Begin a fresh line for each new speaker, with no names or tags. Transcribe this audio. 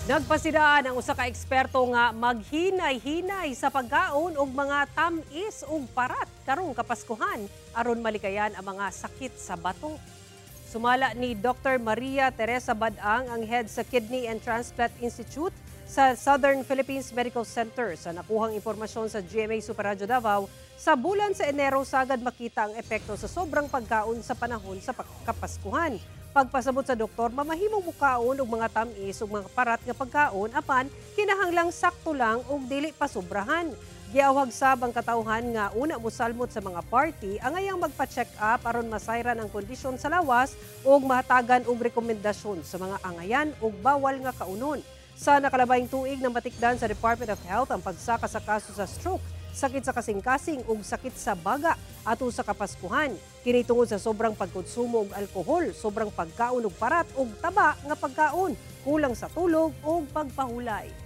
Nagpasidaan ang usa ka eksperto nga maghinay-hinay sa pagkaon og mga tam-is ug parat karong Kapaskuhan aron malikayan ang mga sakit sa bato. Sumala ni Dr. Maria Teresa Badang, ang head sa Kidney and Transplant Institute sa Southern Philippines Medical Center, sa nakuhang impormasyon sa GMA Super Radyo Davao, sa bulan sa Enero sagad makita ang epekto sa sobrang pagkaon sa panahon sa Kapaskuhan. Pagpasabot sa doktor, mamahimong mukaon og mga tam-is ug mga parat nga pagkaon apan kinahanglang sakto lang ug dili pasubrahan. Giawhag sab ang katawhan nga una mosalmot sa mga party angayang magpa-check up aron masayran ang kondisyon sa lawas ug mahatagan og rekomendasyon sa mga angayan ug bawal nga kaunon. Sa nakalabayng tuig, namatikdan sa Department of Health ang pagsaka sa kaso sa stroke, sakit sa kasing-kasing ug sakit sa baga ato sa Kapaskuhan. Kini tungod sa sobrang pagkonsumo og alkohol, sobrang pagkaon og parat ug taba nga pagkaon, kulang sa tulog ug pagpahulay.